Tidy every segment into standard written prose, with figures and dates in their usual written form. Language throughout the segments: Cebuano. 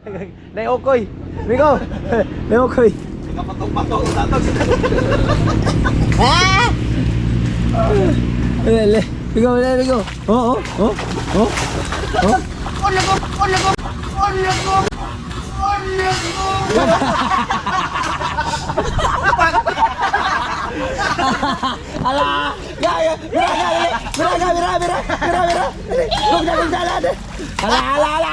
Nay okoy. Migo. Nay okoy. Kapatong-patong tatag. Ah! Le, le. Migo, le, migo. Oh, oh, oh. Oh. Oh. Ala! Ya, ya, mira, mira, mira, mira, mira, mira, mira. Gugda, gugda, ala. Ala, ala, ala.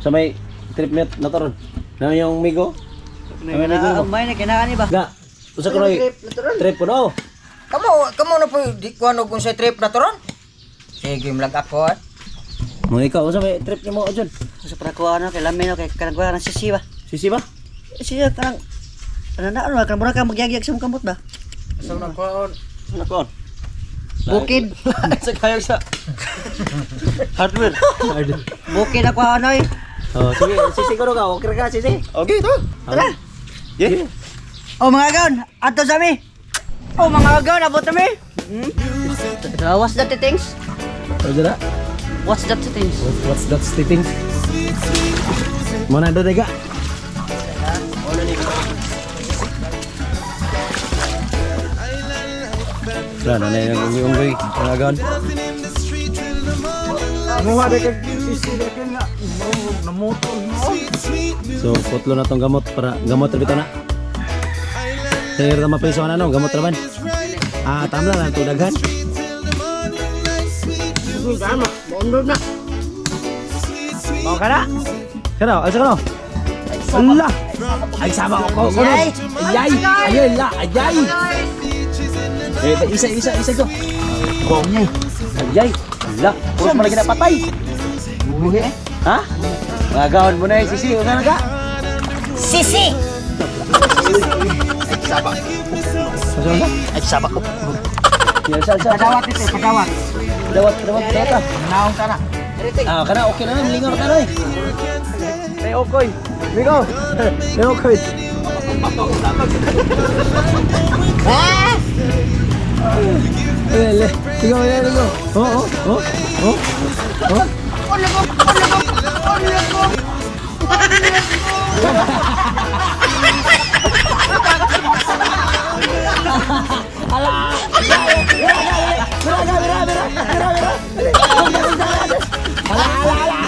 Sa may trip met na taron. Na yung migo. Na may migo. May na kinaan ba? Ga. Usa ko na trip ko no. Kamo, kamo na po di ko ano kung sa trip na to ron. Sige, mlag ako ah. Mga ikaw usa may trip nimo John. Sa para ko ano kay lamin no kay kanang kuha ng sisi ba. Sisi ba? Siya kanang ano na ano kanang mura ka magyagyak sa mong kamot ba? Sa nang kuan. Ano Bukid. Sa kayo sa hardware. Bukid ako ano eh. Oh, sige, sisi ko ka. Okay ka sisi. Okay to. Tara. Yeah. Oh mga gaon, ato sa mi. Oh mga gaon, abot na mi. Hmm? What's that things? Ano na? What's that things? What's that sleeping? Mo na doon ga. Wala na na yung unggoy-unggoy. Mga gaon. Muha de kag sisi de kag nga. Namutol no. So, putlo na tong gamot para gamot ra bitaw na. Kaya ra mapriso na no, gamot ra man. Ah, tama lang to daghan. na. Mao ka na? Kana, asa ka no? Allah. Ay sama ko ko. Ayay. Ayay. Ayay la, ayay. Eh, isa isa isa ko. Kong. Ayay. Allah, puro man lagi napatay. Buhi eh. Ha? Mga gaon mo na eh, sisi, usa na ka? Sisi. Usa na? Ay saba ko. Yan, sa sa. Padawat ito, padawat. Dawat, dawat, dawat. Naong ka na. Ah, kana okay na lingaw na tayo. May okoy. Migo. May okoy. Ah! Le, le. Migo, le, migo. Oh, oh, oh, oh. Oh. Ala! Mira, mira, mira, mira, mira, mira. Ala, ala, ala.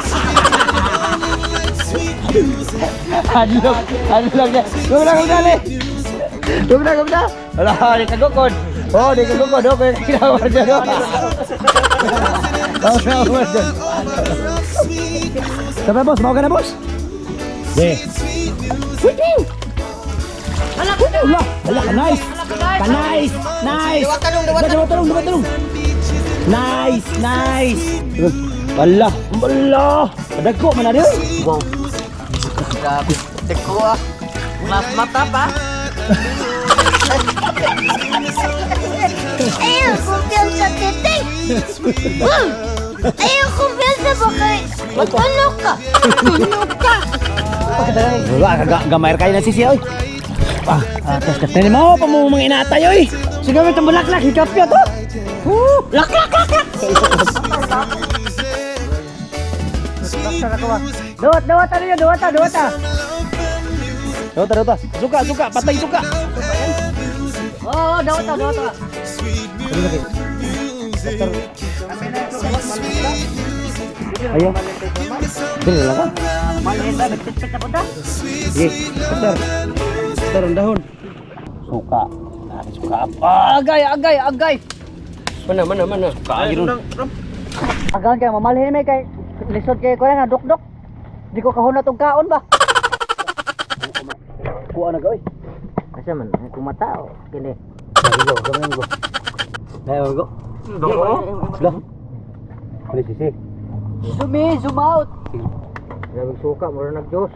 Hadlok, hadlok na. Gumna, gumna, le. Gumna, gumna. Wala, di kagukod. Oh, di kagukod. Oh, kaya kinawar dyan. Oh, kinawar dyan. Sabay, boss. Mau ka na, boss? De. Woohoo! Wala, wala ka, nice. Ka nice, nice. Dawat tanong, dawat Dawat tanong, dawat tanong. Nice, nice. Wala, wala. Padagko man na rin. Wow. Grabe. Deko ah. Mas mata pa. Ayaw, kumpiyansa titing! Ayaw, kumpiyansa ba kay... Matulog ka! Tulog ka! Wala, gamay kayo na sisi, oy. Ah, ah, tas tas mo pa mo mga inatay, oy. Sige, may tambulaklak, hikap ya to. Woo! Lak, lak, lak, lak. Dawat, dawat, ano yun? Dawat, dawat. Dota, dota. Suka, suka, patay suka. Oo, oh, dawat, dawat. Ayo. Dili lang ka. Malhin ba? Nagpitpit na punta? Sige, doktor. Doktor, ang dahon. Suka. Ah, suka apa? Agay, agay, agay. Mana mana mana. Suka lagi ron. Agahan kayo, mamalhin may kay lisod kay ko nga dukdok. Di ko kahunat og kaon ba? Kuha na ka, oy. Kasi man, kumatao. Kini. Lagi go, gamay go. Layo go. Lah. Ano sisi? Zoom in, zoom out. Grabe suka, mura nag Diyos.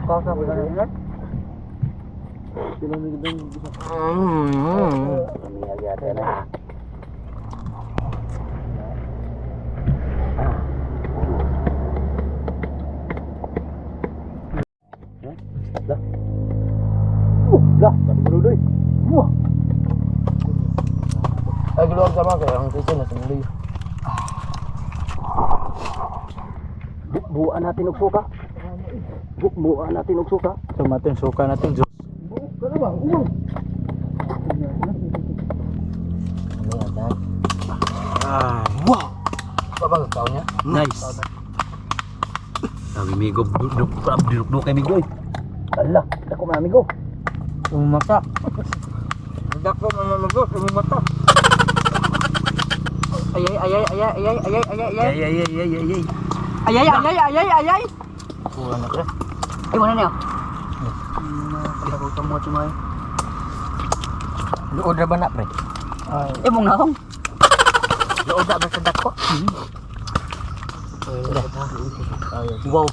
Kasa ko na. Lah. Lah, tak doy. Wah. Ay guluwag sama kay ang sisi na sumuloy. Bubuan natin og suka. Bubuan natin og suka. So natin suka natin Diyos. Wow. Nice. Sabi migo, dinukduk kay migo eh. Ala, dako man amigo. Umata. Dako mamamago, umata. Ayay, ayay, ayay, ayay, ayay, ayay, ayay. Ay ay ay ay ay ay. Ayay, ayay, ayay, ayay. Kuha na pre. Ay, wala niya. Katakutan mo sumay. Luod ra ba na pre? Ay, Eh, mong naong. Lood na ba sa dako? Wow.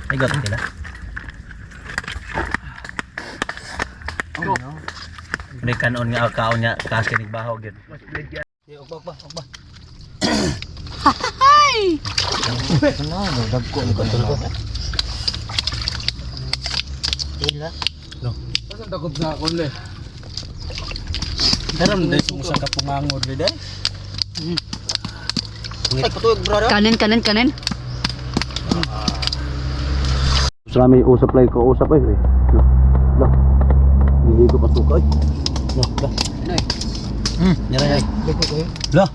Ay, gato nila. Oh, no. May kanon nga kaon nga kaskinig bahaw gyud. dagko ni ko. Saan takop na ako le? Daram dai sa kapungangod le dai. Ay, patuyog, brother. Kanin, kanin, kanin. Gusto namin usap lang ko usap eh. Lo. Lo. Hindi ko pasuka eh. Lo, lo. Nyara nyara. Lo.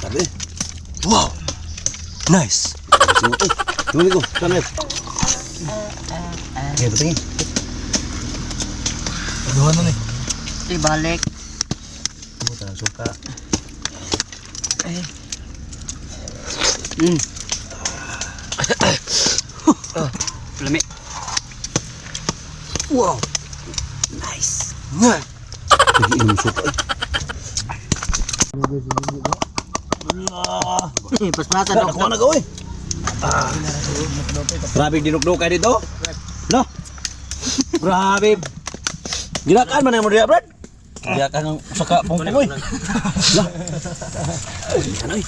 Grabe. Wow. Nice. Singot eh. Tumuli ko. Sana. Okay, patingin. Duha na ni. Ay, balik. Buta ng suka. Lami. Wow. Nice. Nga. Nagiinom suka eh. Eh, pasmatan Wala, nakuha na ka, oy. Ah. Grabe dinukdukay dito. No. Grabe. Ginakaan man ang mo diya, Brad. Ginakaan ang usa ka pungpung oy. Lah. Ano oy?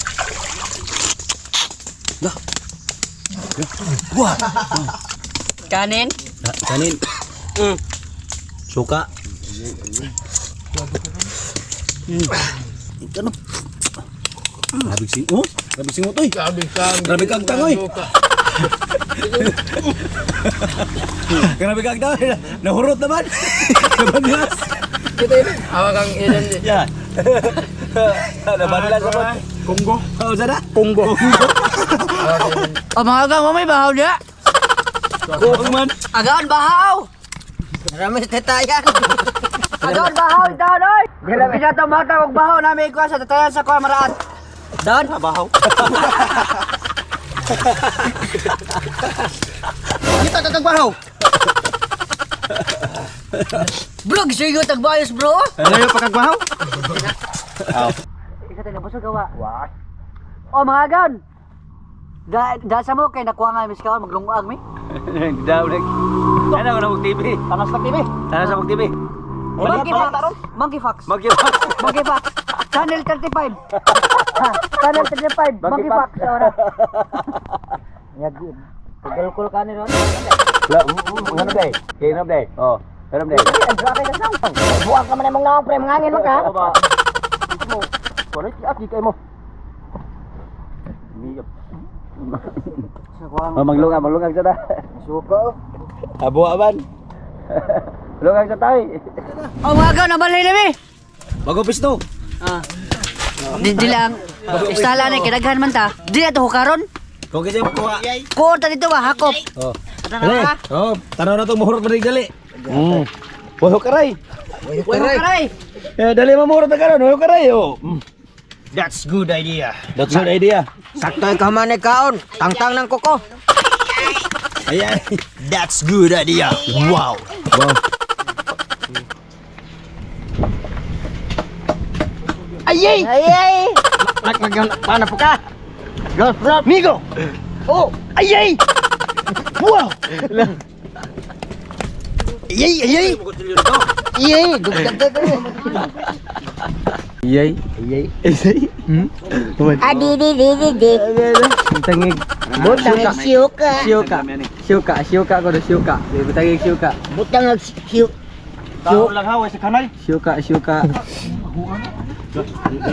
Lah. Wah. Kanin. Kanin. Suka. Ano? Grabe sing oh, grabe singot oy. Grabe ka. Grabe kang tangoy. Grabe kang tangoy. Nahurot naman. Nabanlas. Awag ang ilan di. Yan. Nabanlas naman. Konggo. Oh, sana? Konggo. O, mga gang, may bahaw niya. Konggo man. Agaan, bahaw! Marami sa tatayan. Agaan, bahaw, daon, oy! Grabe na itong bata, huwag bahaw namin ikuha sa tatayan sa kuha maraat. Daon? Bahaw. Kita ka kag bahaw. Bro, gusto yung tagbayos, bro. Ano yung pagkagbahaw? Isa tayo nabusog gawa. O, mga gan. Da, da sa mo kay nakuha nga mis kaon maglunguag mi. Daw nek. Ano ko na mag TV? Panas pa TV. Sana sa mag TV. Monkey Fox. Monkey Fox. Monkey Fox. Monkey Fox. Channel 35. Ha, Channel 35. Monkey Fox. Ora. Tagalkol ka ni ron. La, ano day? Kay ano day? Oh, ano day? Buang ka man imong naong pre, mangangin man ka. Ano ba? Mo. Wala ti at di kay mo. Miyap. Oh, maglunga, maglunga sa ta. Suko. Abo aban. Lungang sa tay. Oh, mga gan, nabalay na mi. Bago pisto. Ah. Di lang. Istala na kidaghan man ta. Di na to hukaron. Kung kasi mo kuha. Kuon ta dito ba hakop. Oh. Tanaw ka. Oh, tanaw na to muhurot pa dali. Wayo karay. Uy, karay. Eh, dali mamurot na karon, wayo karay oh. That's good idea. That's good idea. Sakto yung kamanay kaon. Tangtang ng kuko. Ayan. That's good idea. Wow. Wow. Ayay! Ayay! Paano po ka? Migo. Oh, ayay. Wow. Ayay, ayay. Ayay! Dugtag ka. Iyay. Iyay. Iyay. Adi di di di di. Tangig. Butang ag siyuka. Siyuka. Siyuka, siyuka ko do siyuka. Butang siyuka. Butang ag siyuka. Tao lang ha, sa kanay. Siyuka, siyuka.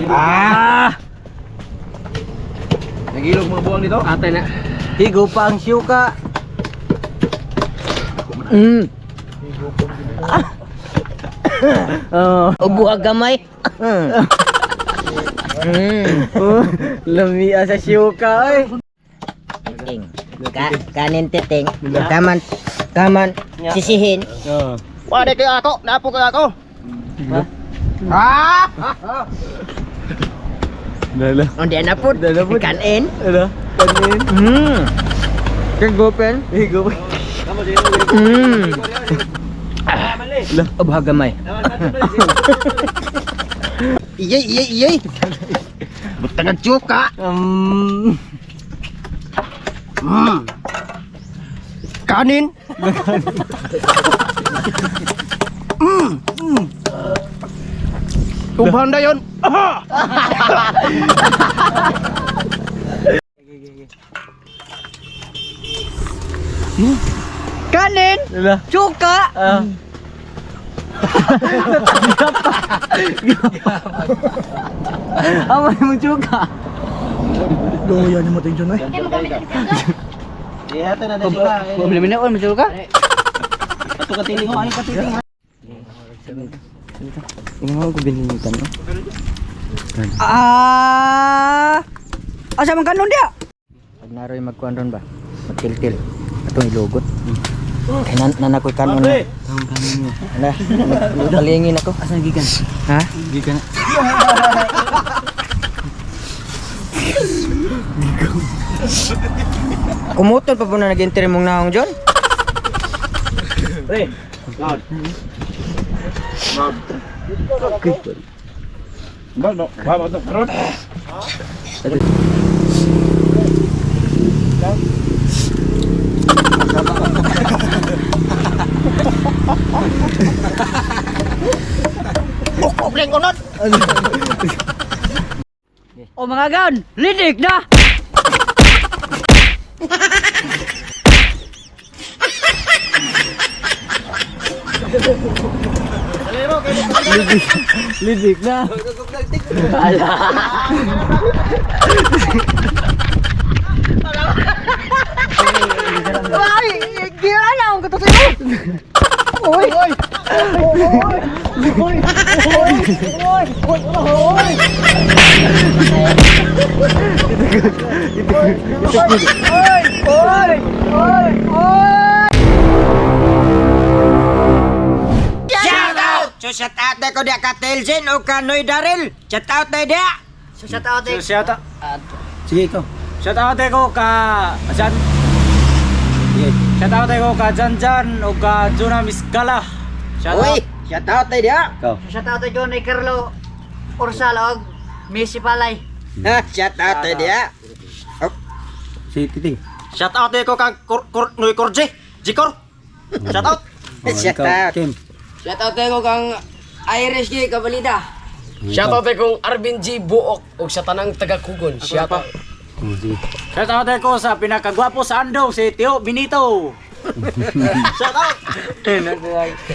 Ah! Nagilog mga buwang dito. Atay na. Higo pa ang siyuka. Oh. Ubuha gamay. Oh, lamia sa siyuka oy. Titing. Kanin titing. Kaman kaman sisihin. Oh. Wala kayo ako, napo kayo ako. Dala. Undi na po. Dala po. Kanin. Ano? Kanin. Kag open. Higo. Ubuha gamay. Iyay iyay iyay. Butang ag siyuka. Kanin. Ubahan na yun. Kanin. Dala. Siyuka. Ah. Amay mo tsuka. Doya ni mo tension eh. Ihata na sila. Problema na on mo tsuka. Ato katiling ho, anong katiling ha? Tingnan ko bininitan no. Ah! Asa man kanon dia? Pag naroy magkuan ron ba? Magtiltil. Atong ilugot. Kay nan nanakoy kanon na. Ala, palingin ako. Asa gikan? Ha? Gikan. Kumutol pa po na nag-enter mong naong John? Pre. Loud. Ba no, ba ba no. O mga gan, lidik na. Lidik na. Ay, gira na akong katutuyo. Oy! Oy! Oy! Oy! Oy! Oy! Oy! Oy! Oy! Oy! Shout out! So shout out na ko diya ka Telsin o ka Noy Daril. Shout out na diya. So shout out So shout out. Sige ikaw. Shout out ko ka Jan. Shout out ko ka Jan Jan o ka Juna Miskala. Shout Uy, out. shout out na diya. Ikaw. Shout out ko ni Carlo Orsal og Messi Palay. Ha, shout out na diya. Si Titing. Shout out ko kang Kor, Noy Korje. Jikor. Shout out. Oh, Shout ikaw, out. Kim. Shout out ko kang Irish G Kabalida. Shoutout kay kong Arvin G. Buok ug sa tanang taga-Kugon. Shoutout. Oh, sige. Shout out ko sa pinakagwapo sa Ando si Tio Benito. Shout out.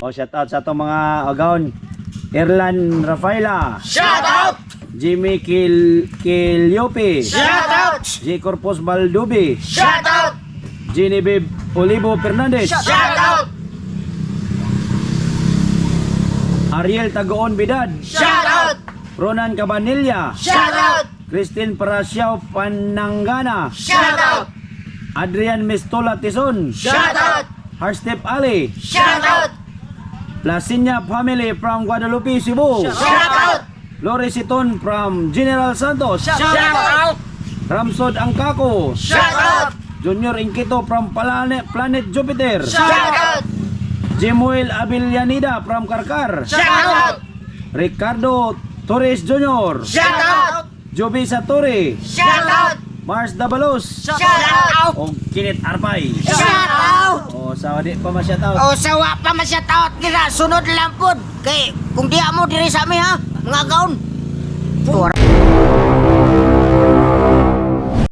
Oh, shout out sa atong mga agaon. Erlan Rafaela, Shout out! Jimmy Kiliope, Shout out! J. Corpus Baldubi, Shout out! Genevieve Olivo Fernandez, Shout out! Ariel Tagoon Bidad, Shout out! Ronan Cabanilla, Shout out! Christine Parasyao Panangana, Shout out! Adrian Mestola Tison, Shout out! Harstep Ali, Shout out! Placinia family from Guadalupe, Cebu, Shout out! Lori Siton from General Santos, Shout out! Ramsod Angkako, Shout out! Junior Inquito from Planet Jupiter, Shout out! Jimuel Abillanida from Karkar, Shout out! Ricardo Torres Jr., Shout out! Joby Satori, Shout out! Mars Dabalos, Shout out! o Kinit Arpay. Shout out! O sa di pa ma-shout out. O sawa pa man shout out nila sunod lang pod. Kay kung diya mo diri sa ami ha, mga gaon.